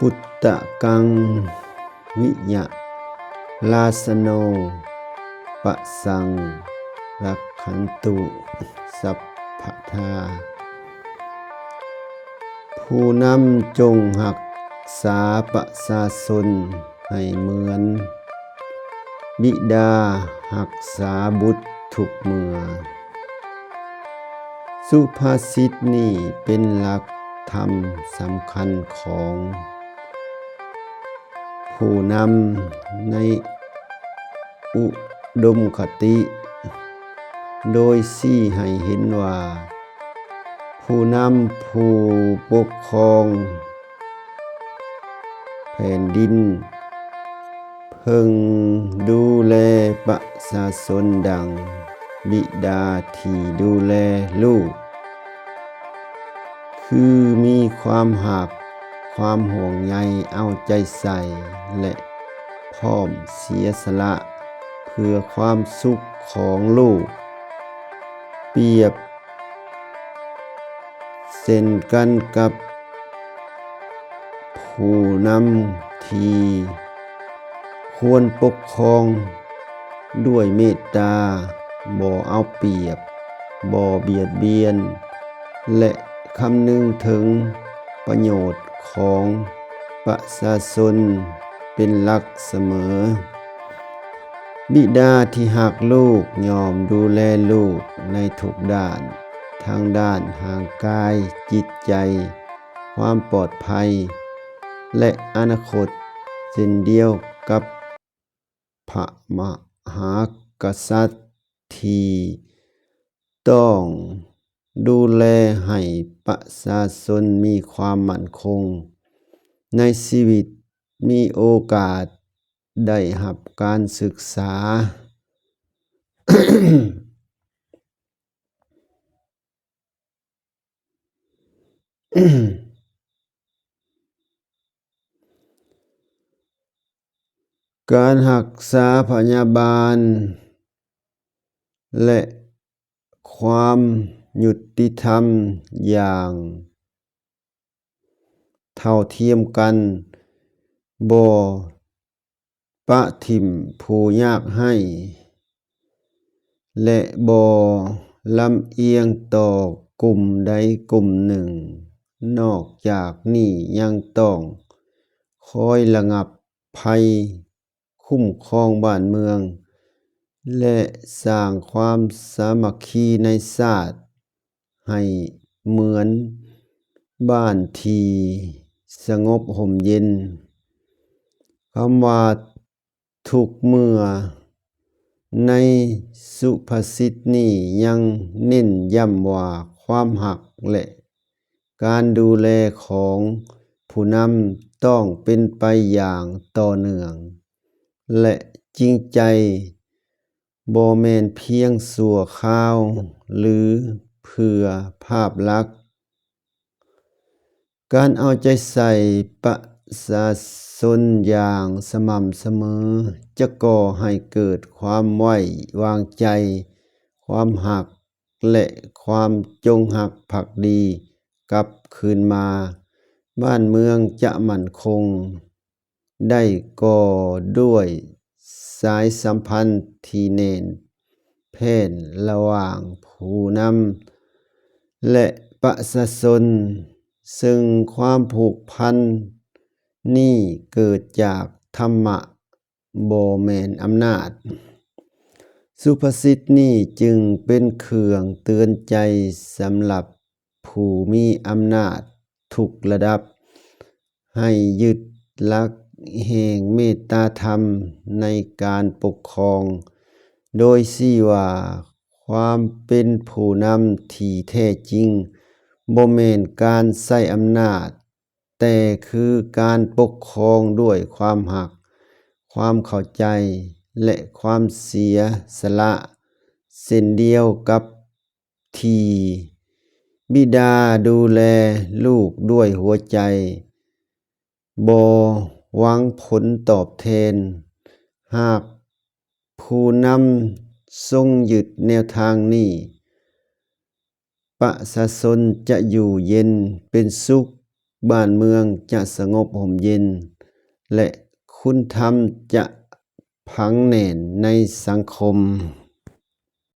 ປຸດຕະກັງ ວິຍະລາສະໂນ ປະສັງ ລັກຂັນຕຸ ສັບພະທາ. ຜູ້ນຳຈົ່ງຮັກສາປະຊາຊົນໃຫ້ເໝືອນບິດາຮັກສາບຸດທຸກເມື່ອ. ສຸພາສິດນີ້ເປັນຫຼັກທຳສຳຄັນຂອງຜູ້ນຳໃນອຸດົມຄະຕິ, ໂດຍຊີ້ໃຫ້ເຫັນວ່າ ຜູ້ນຳຜູ້ປົກຄອງແຜ່ນດິນ ເພິ່ງດູແລປະຊາຊົນດັ່ງບິດາທີ່ດູແລລູກ, ຄືມີຄວາມຮັກ, ຄວາມຫ່ວງໃຍເອົາໃຈໃສ່ ແລະ ພ້ອມເສຍສະຫຼະເພື່ອຄວາມສຸກຂອງລູກ. ປຽບ ເຊັ່ນກັນກັບຜູ້ນຳທີ່ຄວນປົກຄອງດ້ວຍເມດຕາ, ບໍ່ເອົາປຽບ, ບໍ່ບຽດບຽນ ແລະ ຄຳນຶງເຖິງປະໂຫຍດຂອງປະຊາຊົນເປັນຫຼັກສະເໝີ. ບິດາທີ່ຮັກລູກຍ່ອມດູແລລູກໃນທຸກດ້ານ, ທັງດ້ານຮ່າງກາຍ, ຈິດໃຈ, ຄວາມປອດໄພ ແລະ ອະນາຄົດ, ເຊັ່ນດຽວກັບພະມະຫາກະສັດທີ່ຕ້ອງດູແລໃຫ້ປະຊາຊົນມີຄວາມໝັ້ນຄົງໃນຊີວິດ, ມີໂອກາດ ໄດ້ຮັບການສຶກສາ. ການຮັກສາພະຍາບານ ແລະ ຄວາມຍຸຕິທຳຢ່າງ ເທົ່າທຽມກັນ, ບໍ່ປະຖິ້ມຜູ້ຍາກໄຮ້ ແລະ ບໍ່ລຳອຽງຕໍ່ກຸ່ມໃດກຸ່ມໜຶ່ງ. ນອກຈາກນີ້ຍັງຕ້ອງຄອຍລະງັບໄພ, ຄຸ້ມຄອງບ້ານເມືອງ ແລະ ສ້າງຄວາມສາມັກຄີໃນຊາດໃຫ້ເໝືອນບ້ານທີ່ສະຫງົບຮົ່ມເຢັນ. ຄຳວ່າທຸກເມື່ອໃນສຸພາສິດນີ້ຍັງເນັ້ນຢ້ຳວ່າ ຄວາມຮັກ ແລະ ການດູແລຂອງຜູ້ນຳຕ້ອງເປັນໄປຢ່າງຕໍ່ເນື່ອງ ແລະ ຈິງໃຈ, ບໍ່ແມ່ນພຽງຊົ່ວຄາວ ຫຼື ເພື່ອພາບລັກ. ການເອົາໃຈໃສ່ປະຊາຊົນຢ່າງສະໝ່ຳສະເໝີ ຈະກໍ່ໃຫ້ເກີດຄວາມໄວ້ວາງໃຈ, ຄວາມຮັກ ແລະ ຄວາມຈົງຮັກພັກດີກັບຄືນມາ. ບ້ານເມືອງຈະໝັ້ນຄົງໄດ້ກໍດ້ວຍສາຍສຳພັນທີ່ແໜ້ນແຟ້ນລະຫວ່າງຜູ້ນຳ ແລະ ປະຊາຊົນ, ເຊິ່ງຄວາມຜູກພັນນີ້ເກີດຈາກທຳມະ ບໍ່ແມ່ນອຳນາດ. ສຸພາສິດນີ້ຈຶ່ງເປັນເຄື່ອງເຕືອນໃຈສຳລັບຜູ້ມີອຳນາດທຸກລະດັບ ໃຫ້ຍຶດຫຼັກແຫ່ງເມດຕາທຳໃນການປົກຄອງ, ໂດຍຊີ້ວ່າຄວາມເປັນຜູ້ນຳທີ່ແທ້ຈິງບໍ່ແມ່ນການໃຊ້ອຳນາດ, ແຕ່ຄືການປົກຄອງດ້ວຍຄວາມຮັກ, ຄວາມເຂົ້າໃຈ ແລະ ຄວາມເສຍສະຫຼະ, ເຊັ່ນດຽວກັບທີ່ບິດາດູແລລູກດ້ວຍຫົວໃຈ ບໍ່ຫວັງຜົນຕອບແທນ. ຫາກຜູ້ນຳຊົງຍຶດແນວທາງນີ້, ປະຊາຊົນຈະຢູ່ເຢັນເປັນສຸກ ບ້ານເມືອງຈະສະຫງົບຮົ່ມເຢັນ ແລະ ຄຸນທຳຈະຝັງແໜ້ນໃນສັງຄົມ.